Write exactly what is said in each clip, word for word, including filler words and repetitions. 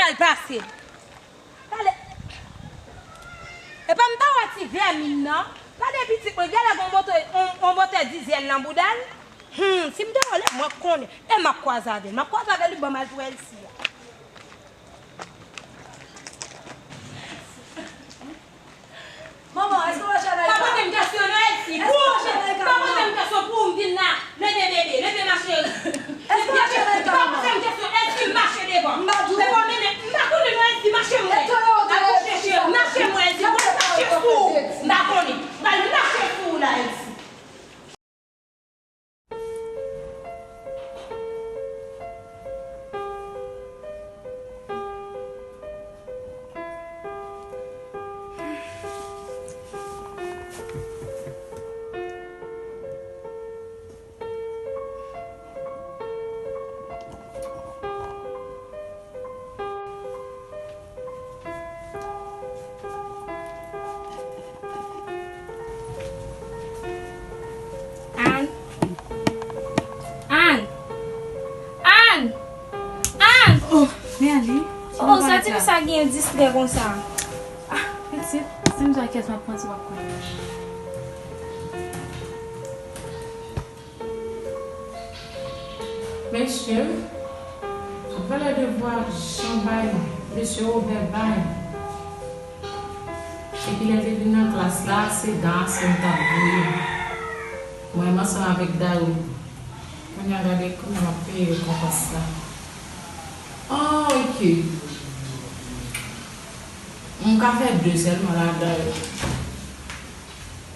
Al pase. Gade. Epa m pa wè ti vèmin nan. Gade pitit mwen, gade gon moto, on, on motè dizel nan bouda l. Hmm, si m te wè l, mwen konnen. E m ap kwaze avè l. M ap kwaze avè l, li ban m al pou Elsie a. Manman, èske w mache avèk... Pa poze m kesyon non, Elsie. Èske w mache avèk... Pa poze m kesyon pou m vin la. Leve bebe, leve ma chérie. Èske w mache avèk... Pa poze m kesyon, Elsie, mache devan. M pa di w. Se bon, mennen, m pa konnen non, Elsie, mache mwen. Al kouche, chérie, mache mwen, Elsie, m pral mache sou ou. M pa konnen. M pral mache sou ou la, Elsie. Ann. Ann. Ann. Ann. Oh, Mèli. Oh, sa ti fi sa gen distrè konsa? Ah, pitit, si m di w kiyès m ap pran, se w ap konnen. Mesye, valè devwa Jan bay, mesye Wobè bay. Epi lè l te vin nan klas la, se dan Asen t ap voye. Mwen menm ansanm avèk Dayou. Kounye a gade kòman m ap peye rekonpans la. Ah, ok. M ka fè de sèlman ladan yo.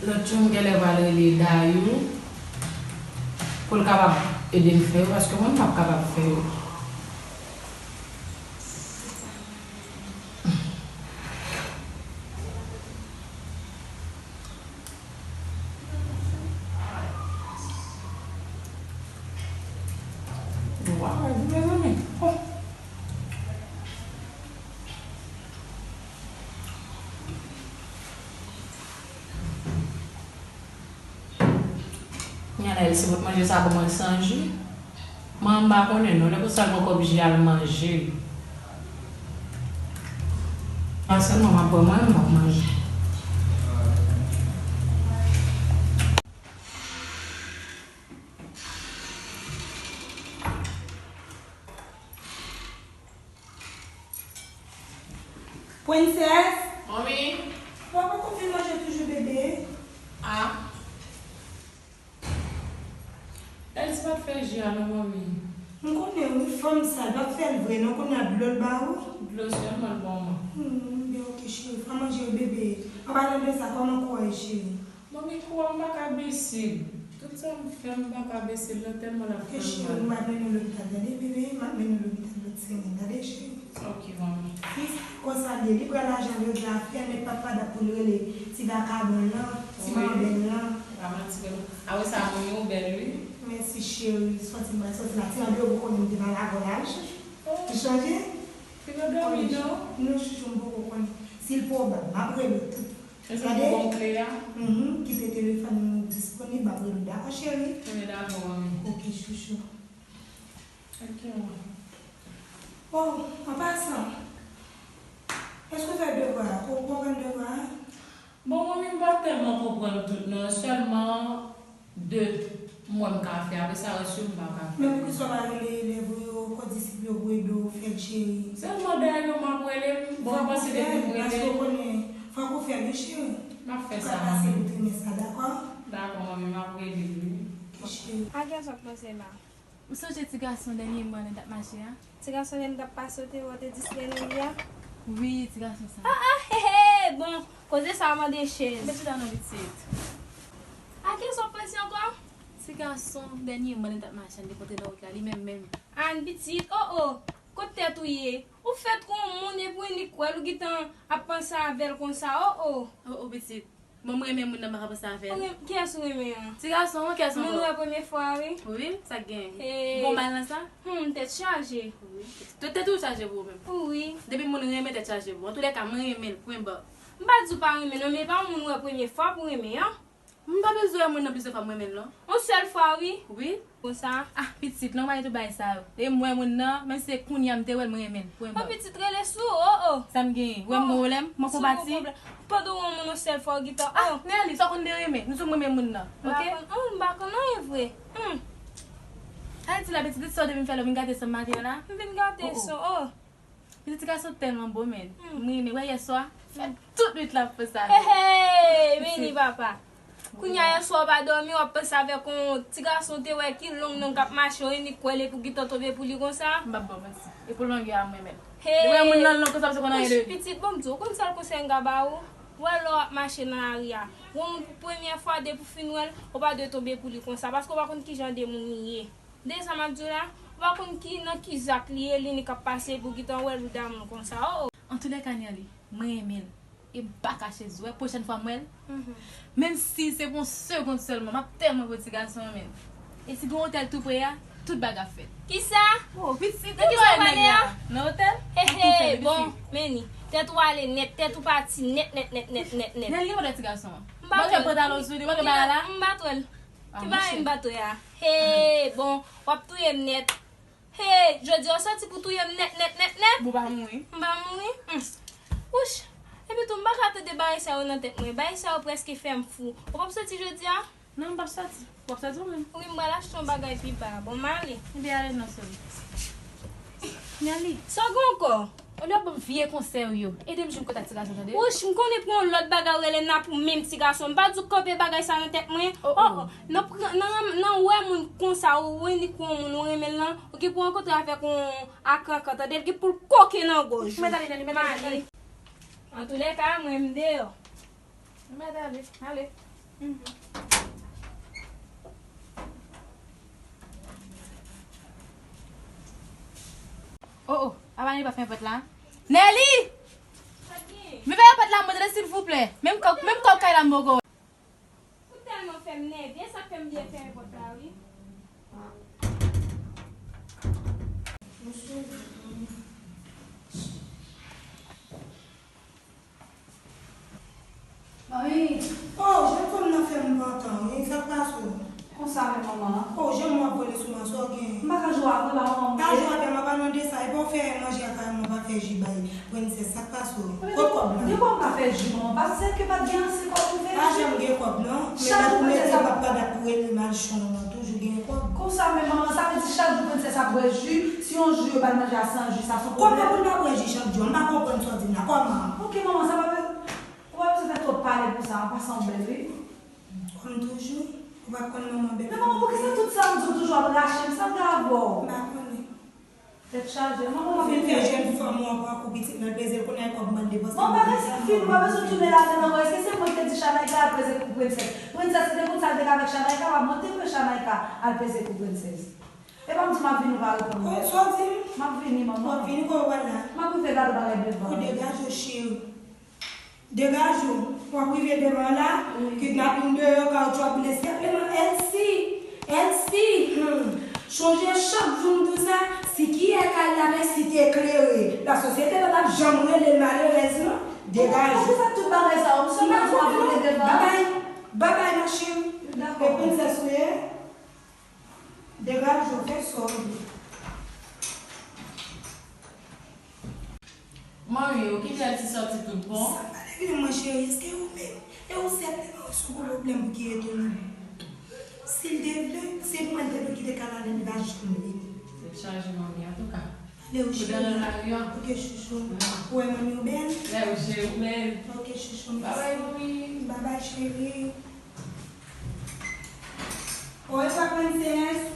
Lòt yo, m genlè pral rele Dayou pou l kapab ede m fè yo, paske mwen, m p ap kapab fè yo. Waw, mezanmi. Oh. Kounye a la, Elsie pot manje sa pou mwen san ji. Mwen, m pa konnen non, lè konsa l poko oblije al manje. Pa sèlman m ap wè mwen, m p ap manje. Prensès! Manmi! Ou pa poko fin manje toujou, bebe? Ah. Elsie pa t fè ji a non, manmi. M konnen wi, fanm sa, l pa t fè l vre non, kounye a dlo l ba ou? Dlo sèlman l ban mwen. Hmm, byen, ok, cheri, fè manje wi, bebe. An palan de sa, kòman kò w ye, cheri? Manmi, kou a m pa ka bese l. Tout sa m fè, m pa ka bese l nan tèlman l ap fè m mal. Ok, cheri, m ap mennen w lopital, tande, bebe? M ap mennen w lopital lòt semèn, tande, cheri? Ok, manmi. Si se konsa l ye, li pran lajan jodi a, fè nèg pa padap pou l rele ti vakabon lan, ti manbèl lan. Wi. Pa manti, bebe. Apre sa, manmi, ou bèl, wi. Mèsi, cheri. Sòti m pral sòti la. Ti andeyò poko konnen m te pale avè w la, wi, chouchou. Oh. Ou sonje? Fin dòmi, non? Non, chouchou, m poko konnen. Si l pwobab, m ap rele w tout. Tande? Bon, Cléa. Mhm, kite telefòn ou disponib, m ap rele w, dakò, cheri? Ebyen, dakò, manmi. Ok, chouchou. Ok, manmi. Oh, an pasan, èske w fè devwa a? Ou konprann devwa a? Bon, manmi, m pa tèlman konprann tout, non. Sèlman de, m wè m ka fè. Apre sa, rès yo, m pa ka fè. Men poukisa w pa rele elèv ou yo, kodisip yo, pou ede w fè l, cheri? Sèlman dèyè yo, m ap rele. Bon, m panse depi m rele. Fòk ou fè l, paske w konnen, fòk ou fè l, wi, cheri. M ap fè sa, manmi. Pou ka pase pou trimès la, dakò? Dakò, manmi, m ap rele l, wi. Ok, cheri. A kiyès w ap panse la? Ou sonje ti gason dènyèman lè n t ap mache a? Ti gason lè n t ap pase, w te wè w te distrè nan li a? Wi, ti gason sa. Ah, ah, he, he, bon, koze sa a mande chèz. Mete chita non, pitit. A kiyès w ap panse ankò? Ti gason dènyèman lè n t ap mache a, n te kontre nan wout la, li menm menm. Ann, pitit, oh, oh, kot tèt ou ye? Ou fèt kon moun epi w inik wè l, ou gentan ap panse avè l konsa, oh, oh. Oh, oh, pitit. Bon, m renmen moun nan, m pa ka panse avè l. Ou renmen, kiyès ou renmen an? Ti gason an, kiyès ankò? Moun ou wè premye fwa a, wi. Wi, sa k gen? Bon, mal nan sa? Hmm, tèt chaje. Wi. Tout tèt ou chaje pou ou menm. Wi. Depi moun renmen, tèt chaje pou ou. Antoulèka, mwen renmen l, pwen ba. M pa di w pa renmen non, men e pa yon moun ou wè premye fwa pou renmen an. M pa bezwen wè moun nan plizyè fwa, m renmen l non. Yon sèl fwa, wi. Wi. Konsa. Ah, pitit, non, pa gen tout bagay sa yo. E m wè moun nan, menm si se kounye a m te wè l, m renmen l. Pou yon bab. Pitit, rele sou, oh, oh. Sa m genyen? Wè m gen pwoblèm? M an konpati? Pandan w wè moun yon sèl fwa, w gentan, oh. Nelly, sa w konn de renmen? Nou sou m renmen moun nan, oke? Oh, m pa konn anyen vre. Hmm. Haiti la, pitit, sa w te vin fè lè w vin gate san maten an la? M vin gate san, oh. Pitit, ti gason tèlman bo, men. M renmen, wè yè swa, fè tout nwit la pou sa. Hey, hey, vini, papa. Kounye a, yè swa w pa dòmi, w ap panse avèk yon ti gason w te wè ki long nan k ap mache, w enik kwè l epi w gentan tonbe pou li konsa. M p ap ba w manti. E pou longè a, m renmen l. Hey. Ou wè moun nan long konsa, m se konn anyen de li. Pitit, bon, m di w, ou konn sèl konsèy m ka ba ou? Ou wè lè w ap mache nan lari a, w wè yon moun pou premyè fwa, depi w fin wè l, ou pa dwe tonbe pou li konsa, paske w pa konn kijan de moun li ye. Tande sa m ap di w la? Ou pa konn ki, nan ki zak li ye, li ni k ap pase pou gentan wè l ou damou l konsa, oh, oh. Antoulèka, Nelly, mwen renmen l. E m pa kache di w, wè, pwochèn fwa m wè l, menm si se pou yon segond sèlman, m ap tèlman bo ti gason an, men. E si gen yon otèl tou pre a, tout bagay ap fèt. Kisa? Oh, pitit, nan ki sa w pale a? Nan otèl? He, he, bon, Meni, tèt ou ale nèt, tèt ou pati nèt, nèt, nèt, nèt, nèt, nèt. Nelly, ki mòdèl ti gason an? M pa twè l. Pantalon sou li, mòdèl bagay la? M pa twè l. Ki bagay m pa twè a? He, bon, w ap touye m nèt. He, jodi a w sòti pou touye m nèt, nèt, nèt, nèt. Bon, pa mouri. M pa mouri? Hmm. Wouch. Epi tou, m pa ka tande bagay sa yo nan tèt mwen. Bagay sa yo prèske fè m fou. Ou p ap sòti jodi a? Non, m p ap sòti. W ap sòti ou menm? Wi, m pral achte yon bagay pi ba. Bon, m ale. Ebyen, ale non, sè m. Nelly. Sa w gen ankò? Olye w ban m vye konsèy w yo, ede m jwenn kontak ti gason, tande? Wouch, m konnen pou yon lòt bagay w rele m nan pou menm ti gason. M pa di w kanpe bagay sa nan tèt mwen. Oh, oh. Nan pran, nan, nan wè moun konsa, ou enik wè yon moun ou renmen l lan, ou gen pou rankontre avèk yon akrankan, tande? L gen pou l koke nan gòj ou. Mèt ale, Nelly, mèt ale, mèt ale. Antoulèka, mwen m deyò. Mèt ale, ale. Oh, oh, apa Nelly pa fè pòt la? Nelly! Vin fè pòt la, mwen tande, silvouplè. Menm kòk, menm kòk kay la m poko. Ou tèlman fè m nève, sa k fè m bliye fèmen pòt la, wi. Manmi. Oh, jèn fanm nan fè m pantan, wi. Sa k pase w? Konsa menm, manman. Oh, jan w ap vole sou mwen, sa w gen? M pa ka jwe avè w, manman. Pa jwe avè m, pa pale de sa. Epi w fè manje a kay mwen, pa fè ji bay. Prensès, sa k pase w? Kot kòb la? De kòb pa fè ji, manman. Paske se ke pa t gen ase kòb pou fè ji. Pa janm gen kòb, non. Men dat pou mete, pap pa dat pou rele malchon an, toujou gen kòb. Konsa menm, manman, sa vle di chak jou prensès ap bwè ji, si yon jou yo ba l manje a san ji, sa se yon pwoblèm. Kòman pou l pa bwè ji chak jou? M pa konprann sa w di m la. Kòman? Oke, manman, sa pa, ou pa bezwen fè twòp pale pou sa, an pasan w bèl, wi. Kòm toujou, ou pa konn manman bèl. Men manman, poukisa tout sa m di w toujou ap rache m? Sa m gen avè w? M pa konnen. Tèt chaje, manman, w ap fin fè jèn fanm ou an pran kou pitit nan l peze l, kounye a e kòb mande panse. Bon, bagay sa fini, ou pa bezwen tounen ladan l ankò. Èske se mwen ki te di Chanayka al peze kou prensès? Prensès, se te konn sa l te ka avèk Chanayka, w ap monte vre Chanayka al peze kou prensès. E pa m di m ap vini, ou pa reponn mwen. Sa w di m? M ap vini, manman. W ap vini, kote w pral la? M ap rive gade bagay devan. Ou degaje w, cheri. Degaje w. W ap rive devan la, kidnapin deyò, kawotchou ap boule. Senpleman, Elsie, Elsie, hmm. Chonje chak jou m di w sa, si kiyè kay la, Elsie te eklere, lasosyete pa t ap janm rele l malerèz, non. Degaje w. Poukisa tout bagay sa yo? M sèlman di w ap rive devan. Babay, babay, ma chérie. Dakò. E prensès ou ye? Degaje w, fè sa w vle. Manmi, ou kite Elsie sòti tout bon? Sa pa leve mwen, cheri, èske ou menm? E ou sèlman ou sou gwo pwoblèm pou ki etone. Si l te vle, se pou mwen te dwe kite kay la, li pa janm vini. Tèt chaje, manmi, antouka. Ale w, cheri. Ou nan lari a? Oke, chouchou. Ou wè manmi w bèl? Lè ou cheri, ou bèl. Oke, chouchou. Babay, manmi. Babay, cheri. Oi, pa princess.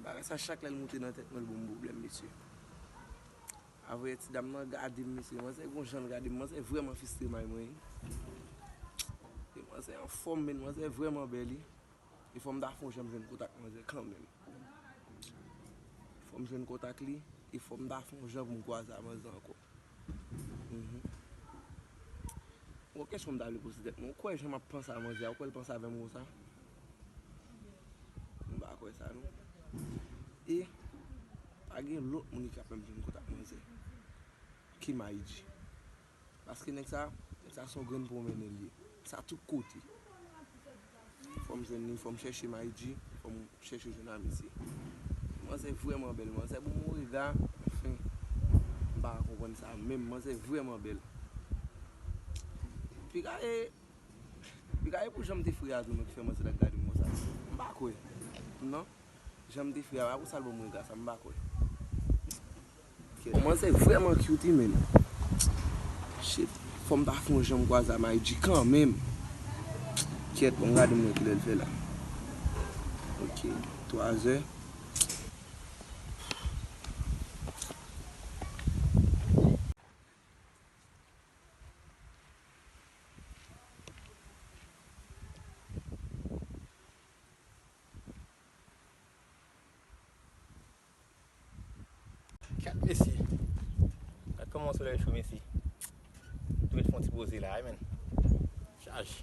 Bagay sa chak lè l moute nan tèt mwen, l ban m pwoblèm, mesye. Avè ti dam nan gade m, mesye, manzè gon jan l gade m, manzè vrèman fistre may mwen, wi. E manzè anfòm, men manzè vrèman bèl, wi. E fò m ta fè yon jan m jwenn kontak manzè kanmenm. Fò m jwenn kontak li, e fò m ta fè yon jan pou m kwaze a manzè ankò. Mhm. Bon, kesyon m ta vle poze tèt mwen, ou kwè jan m ap panse a manzè a, ou kwè l panse avè m konsa? M pa kwè sa, non. E pa gen lòt moun ki ka fè m jwenn kontak manzè ke Maïdji. Paske nèg sa, nèg sa se yon grenn pwomennen li ye. Sa tout kote. Fò m jwenn li, fò m chèche Maïdji, fò m chèche jwenn a misye. Manzè vrèman bèl, manzè bon mwen rega, anfen, m pa ka konprann sa menm, manzè vrèman bèl. Piga e, piga e pou jan m te fre a tou, non, ki fè manzè la gade m konsa. M pa kwè. Non. Jan m te fre a, pa pou sa l ban m rega sa, m pa kwè. Kèt. Manzè vrèman cute, wi, men. Shit. Fò m ta fè yon jan m kwaze a Maïdji kanmenm. Kèt, bon, gade m wè kilè l fè la. Ok, twa zè. Gad mesye. Gad kòman solèy cho mesye. Dwe fè yon ti poze la wi, men. Chaj.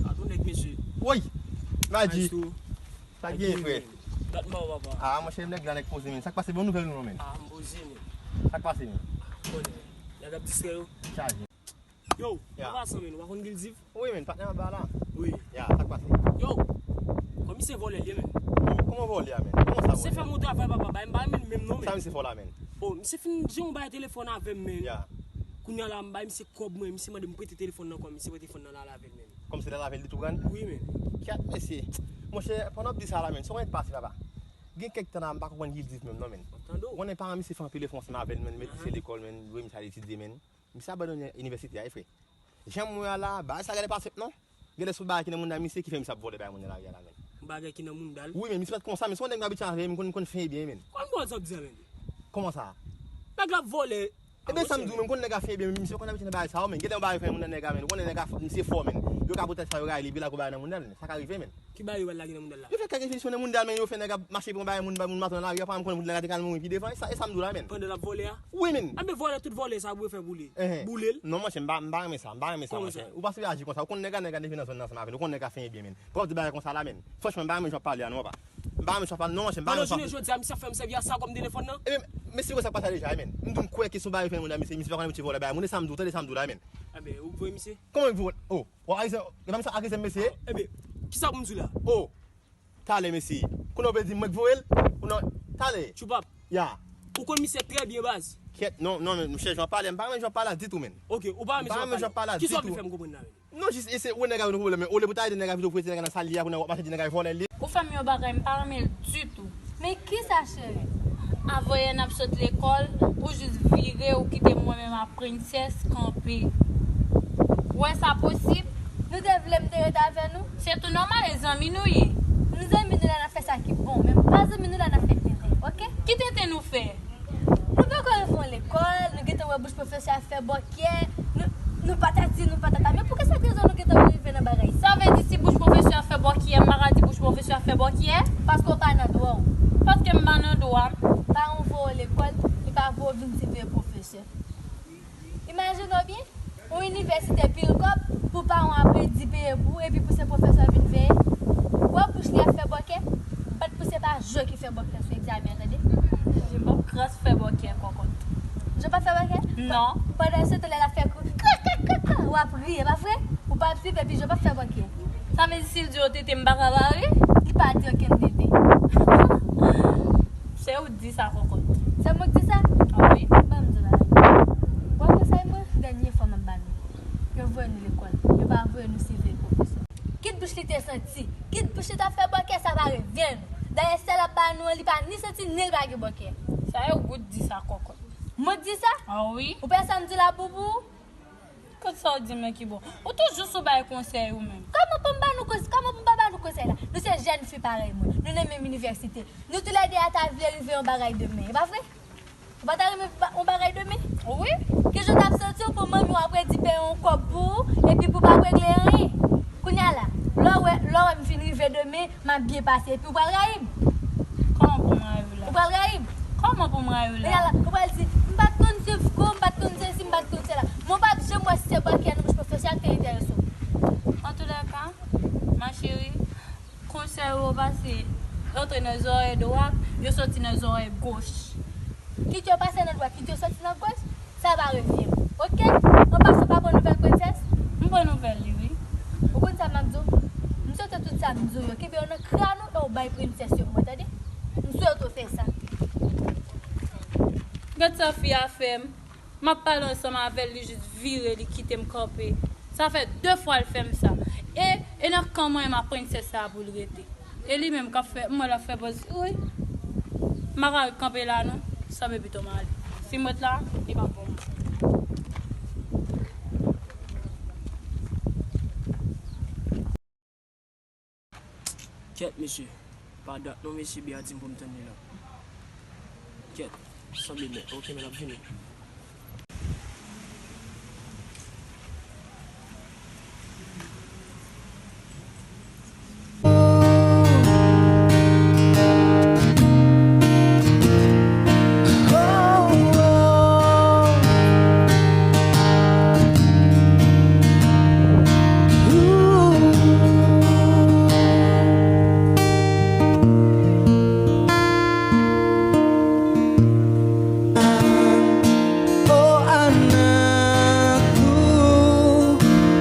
Atò nèg mesye. Woy! Maji. Sa k gen, frè? Dat mò papa. Ah, monchè, nèg la nèg poze, men. Sa k pase, bon nouvèl nou, men? Ah, m poze, men. Sa k pase, men? Konnen. Nèg ap distrè yo. Chaje. Yo, ya. An pasan, men, ou pa konn Gildiv? Wi, men, patnè anba la. Wi. Ya, sa k pase? Yo, kòm misye vòlè l ye, men. Kòman vòlè a, men? Kòman sa vòlè? Se fè m yon travay, papa, bay m pa renmen l menm non, men. Sa misye fè w la, men? Oh, misye fin jan yon bagay telefòn avè m, men. Ya. Kounye a la, m bay misye kòb mwen, misye mande m prete telefòn nan kò m, misye prete telefòn nan la lave l, men. Kòm se la lave l li tou pran? Wi, men. Kèt mesye. Monchè, pandan w ap di sa la, men, se yon nèg pase, papa. Gen kèk tan la, m pa konprann Gildiv menm non, men. M ap tande w. Ou konnen paran misye fè anpil efò ansanm avè l, men, met misye lekòl, men, voye misye al etidye, men. Misye abandone inivèsite a, wi, frè. Jan m wè a la, bagay sa genlè pa senp non. Genlè se yon bagay ki nan mounda misye ki fè misye ap vòlè bagay moun nan lari a la, men. Yon bagay ki nan mounda l? Wi, men misye pa t konsa, men se yon nèg m abitye avè l, m konn, m konn fè byen, men. Kòman w konn sa w ap di a, men? Kòman sa? Nèg la ap vòlè. Ebyen, sa m di w, men, m konn nèg a fè byen, men misye pa konn abitye nan bagay sa yo, men. Genlè yon bagay fè moun nan nèg a, men. Ou konnen nèg a, misye fò, men. Yo ka poutèt fè yo rayi li, epi l a gon bagay nan mounda l, men. Sa ka rive, men. Ki bagay yo pral lage nan mounda l la? Yo fè kèk enjeksyon nan mounda l, men, yo fè nèg ap mache pran bagay moun, bay moun maton nan lari a, pa menm konnen moun nan gade kal mouri pi devan, e sa, e sa m di w la, men. Pandan l ap vòlè a? Wi, men. Anben, vòlè, tout vòlè sa pou yo fè boule. Enhen. Boule l? Non, monchè, m pa, m pa renmen sa, m pa renmen sa, monchè. Ou pa sipoze aji konsa, ou konn nèg a, nèg a depi nan zòn nan ansanm avè l, ou konn nèg a fè byen, men. Pwòp di bagay konsa la, men. Franchman, m pa renmen jan w ap pale a non, papa. M pa renmen jan w ap pale, non, monchè, m pa renmen jan w ap pale. Pandan jounen jodi a, misye ap fè m sèvi a sa kòm telefòn nan? Ebyen, men si w wè sa k pase a deja, men. M di w m kwè ke se yon bagay yo fè moun nan, misye, misye pa konn abitye vòlè bagay moun, e sa m di w, tande sa m di w la, men. Enben, ou voye misye? Kòman m voye? Oh. Ou agize, e pa misye agize m, mesye? Ebyen, kisa pou m di w la? Oh, talè, mesye. Kounye a w vle di m mwen k voye l? Ou non, talè. Tchoupap. Ya. Ou konn misye trè byen, baz. Kèt, non, non, men, monchè, jan w ap pale, m pa renmen jan w ap pale a ditou, men. Ok, ou pa renmen jan w ap pale a ditou. Kisa w vle fè m konprann la, men? Non, jis eseye wè nèg a yon pwoblèm, men olye pou ta ede nèg a vin tou prete nèg a nan sal li a, kounye a w ap mache di nèg a vòlè li. Ou fè m yon bagay m pa renmen l ditou. Men kisa, cheri? Avanyè n ap sot lekòl, ou jis vire, ou kite mwen menm ak Princess kanpe. Ou wè sa posib? Nou te vle m te ret avè nou? Se tou nòmal, e zanmi nou ye. Nou zanmi nou la n ap fè sa ki bon, men pa zanmi nou la n ap fè tenten, oke? Ki tenten nou fè? Nou poko rive yon lekòl, nou gentan wè bouch pwofesè a fè bòkyè, nou, nou patati, nou patata. Men pou ki sèt rezon nou gentan rive nan bagay sa? Sa vle di si bouch pwofesè a fè bòkyè, m pa ka di bouch pwofesè a fè bòkyè? Paske w pa nan dwa w. Paske m pa nan dwa m. Paran w voye w lekòl, li pa voye w vin siveye pwofesè. Imajine w byen, yon inivèsitè pil kòb pou paran w ap redi peye pou ou epi pou se pwofesè w vin veye. W ap bouch li ap fè bòkyè, bat pou se pa je ki fè bòkyè sou egzamen an, tande. Je p ap kras fè bòkyè, kòkòt. Je p ap fè bòkyè? Non. Pandan se tan lè l ap fè kou, krak, krak, krak, krak, w ap ri, e pa vre? Ou p ap swiv epi je p ap fè bòkyè. Sa vle di si l di w tete, m pa ka pa ri? Li pa di okenn tete. Se ou k di sa, kòkòt. Se mwen k di sa? Wi. Ban m di w bagay. W ap wè sa, mwen, dènye fwa m ap ba nou. Yo voye nou lekòl. Yo pa voye nou siveye pwofesè. Kit bouch li te santi, kit bouch li t ap fè bòkyè, sa pa revyen nou. Dayè, sèl ap ba nou an, li pa ni santi, ni l pa gen bòkyè. Sa e ou k di sa, kòkòt. Mwen k di sa? A wi. Ou pa wè sa m di la, boubou? Kot sa w di m nan ki bò? Ou toujou sou bay konsèy ou menm. Kòman pou m ba nou konsèy? Kòman pou m pa ba nou konsèy la? Nou se jèn fi parèy mwen. Nou nan menm inivèsite. Nou toulède a ta vle rive yon bagay demen. E pa vre? Ou pa ta renmen ba- yon bagay demen? Wi. Kijan w t ap santi w pou manmi w ap redi peye yon kòb pou ou, epi pou w pa regle anyen? Kounye a la, lè w wè, lè w wè m fin rive demen, m ap byen pase, epi w pral rayi m. Kòman pou m rayi w la? Ou pral rayi m. Kòman pou m rayi w la? Kounye a la, ou pral di, "M pa t konn se Fouco, m pa t konn se si, m pa t konn se la." Men w p ap janm wè si se bwa ki a nan bouch pwofesè a k te enterese w. Antoulèka, ma chérie, konsèy yo pase rantre nan zòrèy dwat, yo soti nan zòrèy goch. Kit yo pase nan dwat, kit yo soti nan goch, sa pa revyen. Oke? An pasan, pa pran nouvèl prensès? M pran nouvèl li, wi. Ou konn sa m ap di w? M swete tout sa m di w yo, kenbe yo nan kràn ou e w bay prensès yo pou mwen, tande? M swete w fè sa. Gad sa fi a fè m. M ap pale ansanm avè l, li jis vire, li kite m kanpe. Sa fè de fwa l fè m sa. E, e nan kan mwen menm ak prensès sa a pou l rete. E li menm k ap fè, m wè l ap fè pòz, wi. M pa ka ret kanpe la non. Sanble pito m ale. Si m ret la, li p ap bon. Kyèt, mesye. Pa dat non, mesye Bè a di m pou m tann li la. Kyèt, sanble nèt. Oke, men l ap vini. O anakku,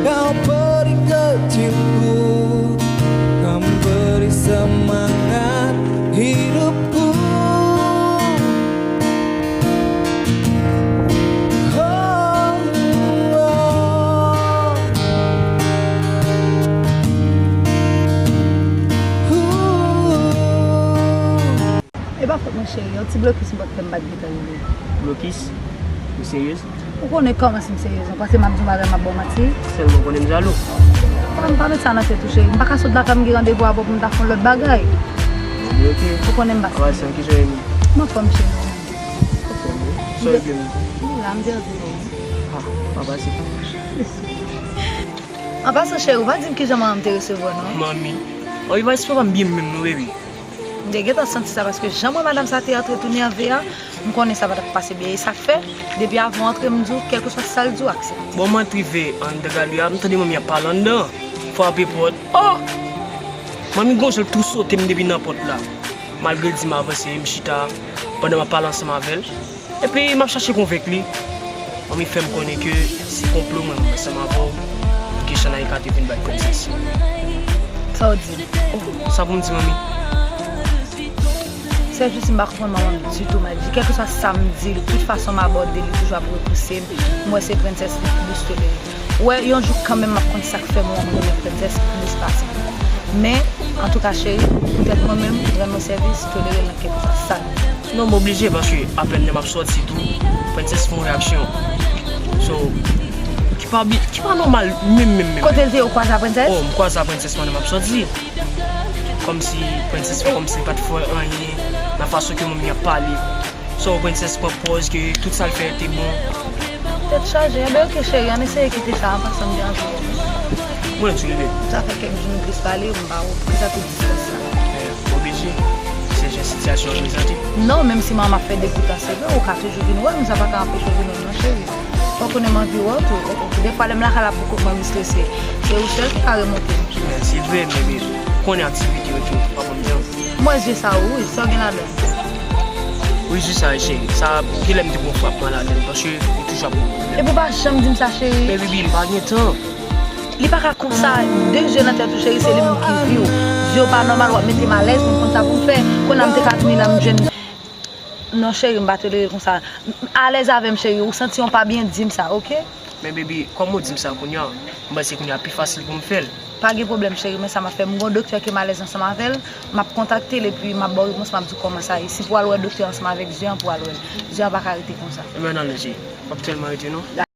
kau beri kecilku, kau beri semangat hidupku. Oh, oh. Ooh. E pa fòt mwen, cheri, yon ti blokis m pran k fè m pa t gentan rive. Blokis? Ou seryez? Ou konnen kòman si m seryez, non? Panse m ap di yon bagay, m ap ba w manti? Sèlman w konnen m jalou. Pa, m pa met sa nan tèt ou, cheri. M pa ka sot lakay m gen randevou avè w pou m ta fè yon lòt bagay. Ebyen, oke. Ou konnen m pa sa. Anpase, kijan w ye menm? M anfòm, cheri. Anfòm, wi. Sa w regle menm? M la, m byen viv. Ah, pa pase. Anpasan, cheri, ou pa di m kijan manman m te resevwa w, non. Manmi? Oh, li pa resevwa m byen menm, non, baby. M te gentan santi sa, paske jan mwen madanm sa te antre tounen an V A, m konnen sa pa t ap pase byen. E sa k fè, depi avan w antre, m di w, kèlkeswa sa l di w, aksepte. Bon, mwen rive anndan galri a, m tande manmi ap pale anndan, frape pòt. Oh! Manmi gon jan l tou sote m depi nan pòt la. Malgre l di m avanse, m chita, pandan m ap pale ansanm avè l. Epi m ap chache konvenk li. Manmi fè m konnen ke se konplo mwen menm ansanm avè w pou ke Chanayika te vin bat prensès. Sa w di? Oh, sa pou m di, manmi? Sèl sousi m pa konprann manman m ditou, Madji. Kèlkeswa sa m di l, tout fason m abòde l, li toujou ap repouse m. M wè se prensès li ki plis tolere. Ou wè, yon jou kanmenm m ap konn sa k fè mwen renmen prensès plis pase. Men, antouka, cheri, poutèt mwen menm, rann mwen sèvis, tolere l nan kèlkeswa sa l di. Non, m oblije, paske apèn lè m ap sòti tou, prensès fè yon reyaksyon. So, ki pa bi-, ki pa nòmal menm, menm, menm. Kote l te ye, ou kwaze a prensès? Oh, m kwaze a prensès pandan m ap sòti. Kòmsi prensès fè kòmsi l pa t fè anyen nan fason ke manmi ap pale. So, prensès pran pòz ke tout sa l fè te bon. Tèt chaje. Enben, oke, cheri, ann eseye kite sa, anpasan m te anvi wè w. Mwen tou, bebe. Sa fè kèk jou nou plis pale, m pa wè w. Poukisa tout distans sa? Men, oblije. Se jan sitiyasyon an prezante. Non, menm si manman ap fè degoutans, se vre, ou ka toujou vin wè m, sa pa ka anpeche w vin wè m, non, cheri. Fò w konnen m anvi wè w tou. Defwa, lè m lakay la, pou kont mwen, m strese. Se ou sèl ki ka remonte m. Men, se vre, men, men, konnen aktivite yo tou, pa bon jan. M wè zye sa, wi, sa w gen ladan l? Wi, zye sa, cheri. Sa, gen lè m te pran frapman ladan l, paske li toujou ap pran pwoblèm. Epi w pa janm di m sa, cheri. Men, baby, m pa gen tan. Li pa ka konsa, de zye nan tèt ou, cheri, se li menm ki vi w. Zye w pa nòmal, w ap mete m alèz, m konn sa pou m fè. Kounye a m te ka vini la, m jwenn. Non, cheri, m pa tolere konsa. Alèz avè m, cheri, ou santi w pa byen, di m sa, oke? Men, baby, kòm ou di m sa kounye a, m panse kounye a pi fasil pou m fè l. Pa gen pwoblèm, cheri, men sa m ap fè, m gon doktè ke m alèz ansanm avè l, m ap kontakte l, epi m ap ba w repons, m ap di w kòman sa ye. Si pou al wè doktè ansanm avèk zye an, pou al wè l. Zye an pa ka rete konsa. Ebyen, ann ale, cheri. W ap tèlman rete, non?